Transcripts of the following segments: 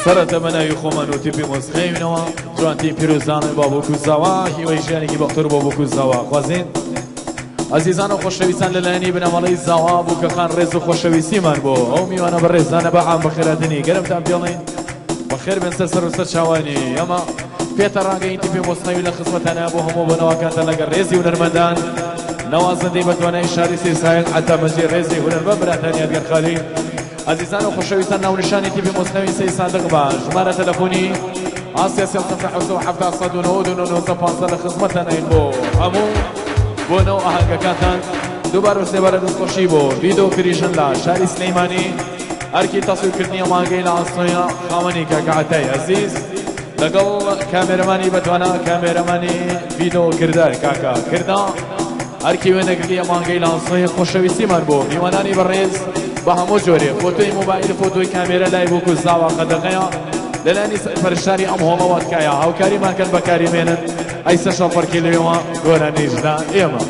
سەرەتا بە ناوی خۆمان و تیپی مۆسیقیەوە جوانترین پیرۆزانە بۆ بووک و زاوا، هیوای ژیانێکی بەختەوەر بۆ بووک و زاوا خوازین. ئازیزان و خۆشەویستان لەلایەنی بنەماڵەی زاوا بووکەخان ڕێز و خۆشەویستیمان بۆ ئەو میوانە بەڕێزانە بە عام بەخێرهاتنی گەرمتان پێڵین. بەخێر بێن سەر سەر و سەر چاوانی ئەمە پێتە ڕاگەین تیپی مۆسیقی لە خزمەتانە بۆ هەموو بۆنەوەکانتان لەگەڵ ڕێزی هونەرمەندان نەوازندەی بەتوانای شاری سیسایل عەتا مەجید ڕێزی هونەرمەند براتان یادگار خالی. ئازیزان و خۆشەویستان ناونیشانی تیپی مۆسیقی سەی سادق بە ژمارە تەلەفۆنی ئاسیا 307 199 19 15 لە خزمەتان ئەین بۆ هەموو بۆنە و ئاهەنگەکانتان. دووبارە و سێبارە دەستخۆشی بۆ ڤیدۆ کریژن لە شاری سلەیمانی ئەرکی تەسویرکردنی ئەمانگەی لە ئاسۆیە خاوەنی کاکە عەتای ئەزیز لەگەڵ کامێرەمانی بەتوانا کامێرەمانی ڤیدۆ کردار کاکە کردا ئەرکی وێنەگرتنی ئەمانگەی لە ئاسۆیە. خۆشەویستیمان بۆ میوانانی بەڕێز بە هەموو جۆرێ فۆتۆی مۆبایل فۆتۆی کامێرە لای بووک و زاوا قەدەغەیە لەلایەنی پەرشاری ئەم هۆڵەوە تکایە هاوکاریمان کەن بەکاری مێنن. ئەی سەشەڵ فەرکی لەوێوە گۆرانیش لە ئێمە.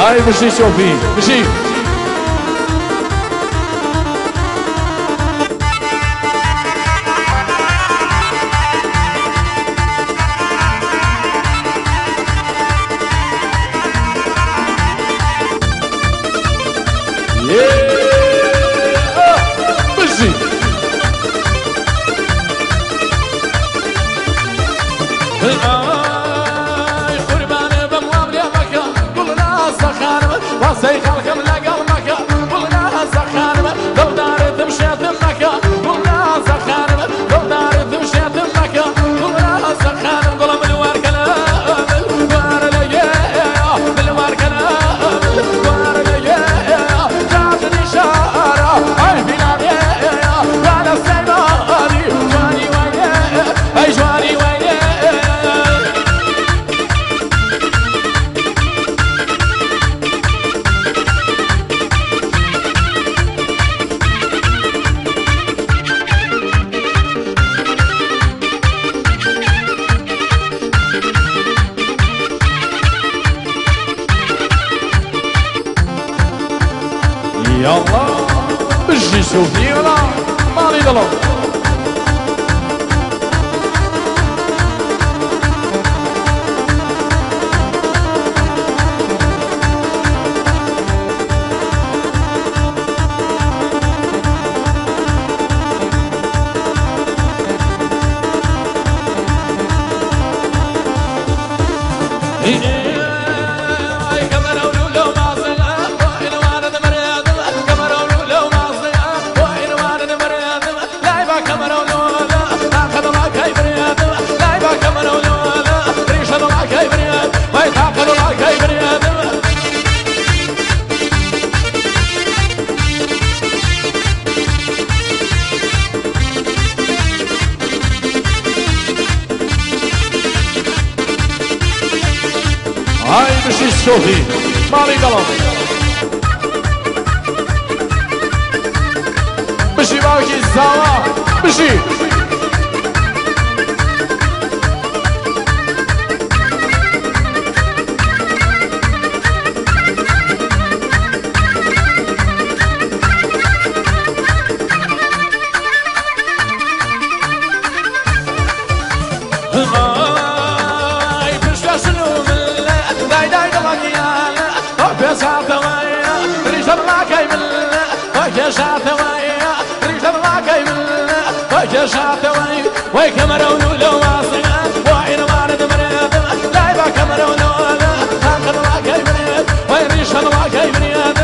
هاي بشي شوفي بشي بشي واسي خلقم لقلمك قلنا زخانم لو دار تمشي تمك قلنا زخانم لو دار تمشي تمك قلنا زخانم قلم الوار كلام الوار ليا الوار كلام الوار ليا جاتني شارة اي بلادي وانا سلماني جواني ويا اي جواني ويا. يلا بجي شوفي ولا مالي ضلو هاي بشي شوفي مالي ضلم بشي باوكي الزاوا بشي داي داي داي. بێشاتەوەی وەی کەمەرە و لوولە واسنە وعینەمانە دمرێت لای با کەمەرە و لەوانە تاقەڵاکەی منێت وەی ڕیشەڵاکەی منێت.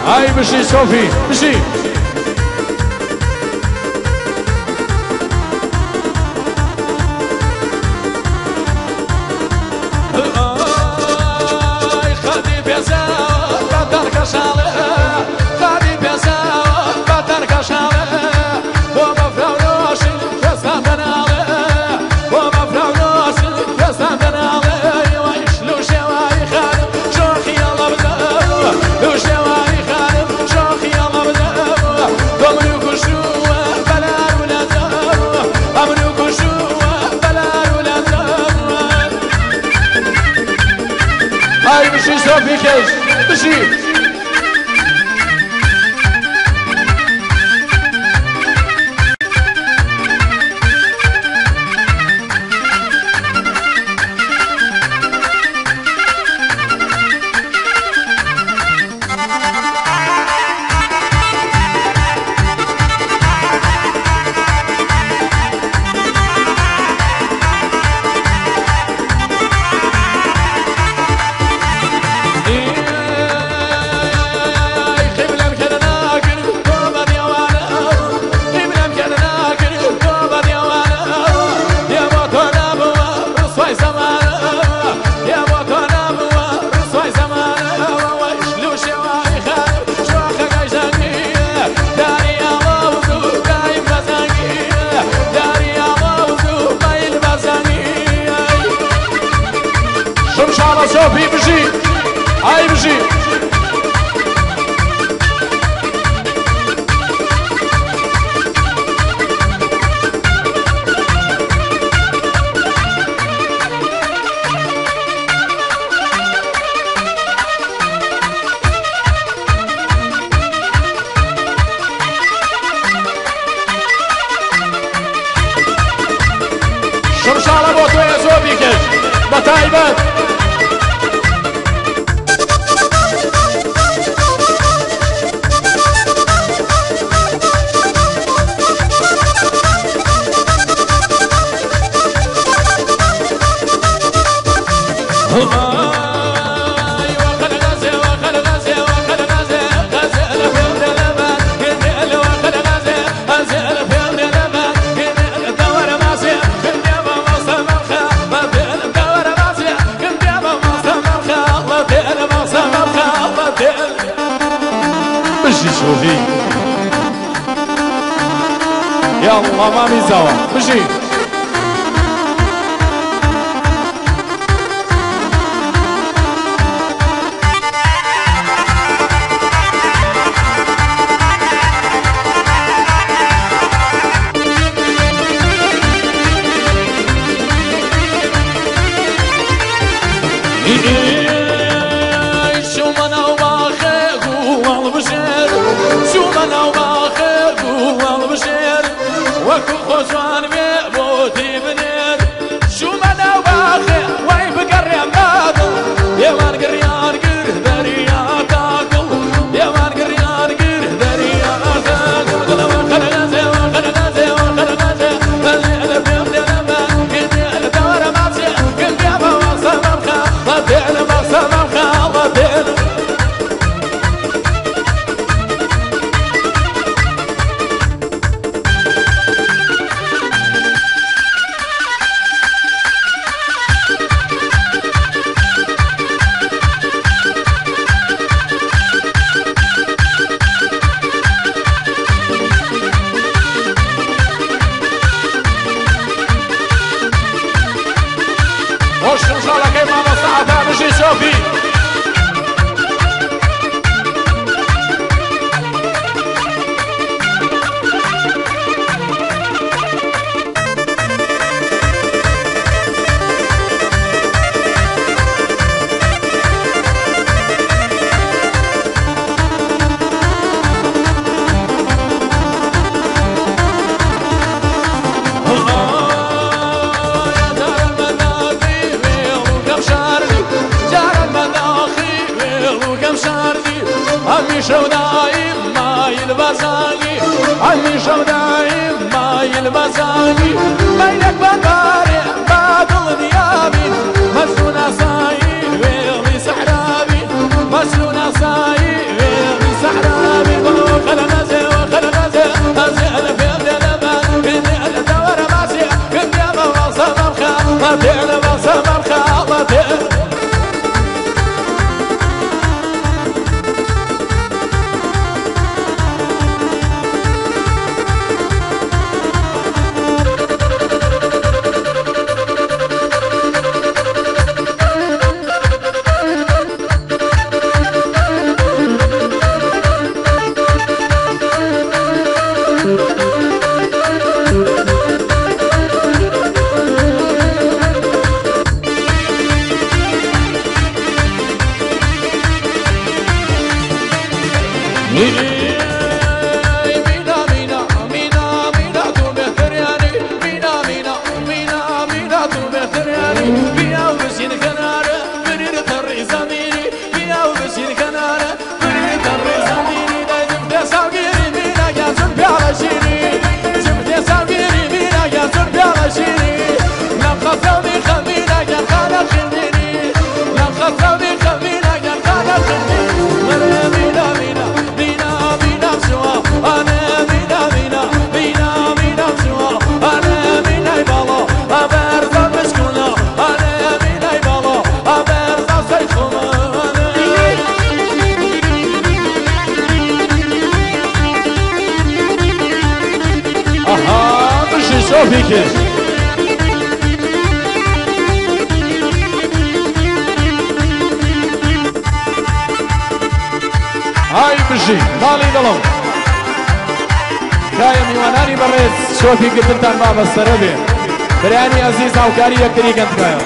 ئای بژی سۆفی بژی. ئای خەدی بێزاوە بەتەر کەشاڵێ خەدی بێزاوە بەتەر کەشاڵێ بۆ مەفراونۆشن کوێستان دەناڵێ بۆ مەفراونۆشن کوێستان دەناڵێ وایش لەو شێوایی خانم شۆخی ئەڵە بدەم لەو شێوایی خانم شۆخی ئەڵە بدەم ئەمن و کوشووە بەلار و لەدەم ئەمن و کوشووە بەلار و لەدەم. ئای بژی سۆفی کەش بژی. سۆفی بژی ئای بژی. شمشاڵە بۆ تۆیە سۆفی کەش بە تایبەت. بژی شوفی يلا مامي زوا بژی. وەکو خۆشوان بێ بۆتی بنێر شومە ناو باخێ وای بگەڕێم بادڵ ئێوان گڕیان گر دەریا تاکڵ ئێوان گڕیان گر دەریا تاکڵ گڵەوە خەرەنازێ خەرەنازێ خەرەنازێ لە پێم دێنەمە گردێ دەوەرە ماسێ گردێ بە واسەمەم خا دێنە ماسەمەم خا دێنە. وێڵوکەم شاردی هەمیشە و دایم مایل بەزانی هەمیشە و دایم مایل بەزانی مەیلێک بەبارێ با دڵنیابین مەجنون ئاسایی وێڵی سەحرابی مەجنون ئاسایی وێڵی سەحرابی خەلە نازێ خەلە نازێ نازێ لە پێم دێ لەبەر پێم دێ لە دەوەرە ماسێ پێم دێ بە واسە مەمخە ما دێ لە واسە مەمخە ما دێ. مینا مینا مینا مینا تو بهتریانی مینا مینا مینا مینا تو بهتریانی بیا و بشین کناره بریر تری زمینی بیا و بشین کناره بریر تری زمینی دایدم تساوگیری مینا گازون پیاله شیری جم تساوگیری مینا گازون پیاله شیری لم خطاوی خمینا گل خانه خندینی لم خطاوی خمینا گل خانه خندینی مینا مینا مینا مینا شوا انا مینا مینا مینا مینا شوا انا مینا بالا ابرزا مشکونا انا مینا بالا ابرزا سیخونا. آها بشی شوفی کرد. های بژی ماڵی دڵم کایە میوانانی بەڕێز شۆفی گرتنتان با بەسەرە بێ. برایانی ئەزیز هاوکاری یەکتری کەن تکایە.